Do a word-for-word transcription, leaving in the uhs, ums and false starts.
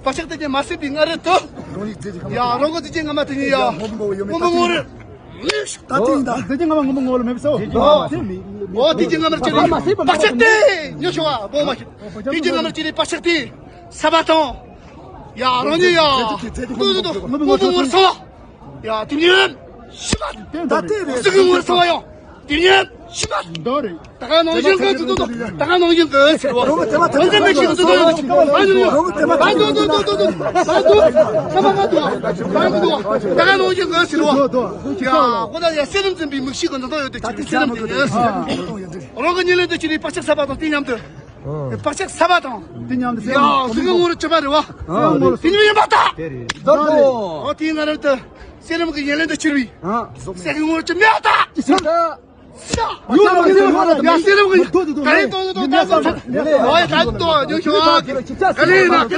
བག་ཆགས་དེ་ཅན་མ་སྲིད་པའི་སྔ་རོལ་དུ། ཡ་རང་གི་དེ་ཅན་ང་མ་དེ་ཉིད་ཡ། སྔོན་པོ་ངོ་རེད། ད་དེ་ཡིན་ད། དེ་ཅན་ང་མ་སྔོན་པོ་ངོ་ལ་མེད་པ་སོ། ཨོ་དེ་ཅན་ང་མར་ཅི་རེད། བག་ཆགས་དེ་ཉོ་ཤོག་ཨ་བོ་མ་ཤི། དེ་ཅན་ང་མར་ཅི་རེད། བག་ཆགས་དེ་ས་བ་དང་། ཡ་རང་ཉིད་ཡ། དུ་དུ་དུ་སྔོན་པོ་ངོ་རེད་སོང་བ། ཡ་དེ་ཉིད་ཤི་མ། ད་དེ་རེད། སྲིད་ཀྱི་ངོ་རེད་སོང་བ་ཡང་། དེ་ཉིད་ཤི་མ། འདོ་རེད། ད་ག་ནང་བཞིན་གྱི་དུ་དུ་དུ། ད་ག་ནང་བཞིན་གྱི་ཟེར་བ། རོང་གི་དེ་མ་དེ་མ་དེ་མ་དེ་མ་དེ་མ་དེ་མ་ད་ག་ནང་བཞིན་གྱི་ཟེར་བ། ཡ་ཁོ་ད་ཡ་སེ་རིམ་འཛིན་པའི་མིག་ཤེས་ཀྱི་འཛིན་སྟངས་ཡོད་དེ་ཅི་སེ་རིམ་འཛིན་ཡོད། རང་གི་ཉེར་ལེན་དུ་ཅི་རེད། བག་ཆགས་ས་པ་དང་དེ་མཉམ་དུ། བག་ཆགས་ས་པ་དང་། དེ་མཉམ་དུ་ཡ་སྲིད་ཀྱི་ངོ་རེད་ཅི་མ་རེད་བ། དེ་ཉིད་ཡིན་པ་ད། ཨོ་དེའི་སྔ་རོལ་དུ་སེ་རིམ་གྱི་ཉེར་ལེན་དུ་ཕྱིར་བའི། སྲིད་ཀྱི་ངོ་རེད་ཅི་མེད་ད། ཡོད་ལ་ཡོད་ལ་ཡ་སེ་རིམ་གྱི་ག་རེ་གཏོང་གི་གཏོང་གཏོང་གཏོང་། ཨོ་ཡ་ད་གཏོང་ཡོད་ཤོག་ཨ། ག་རེ་ཡིན་ན་ག་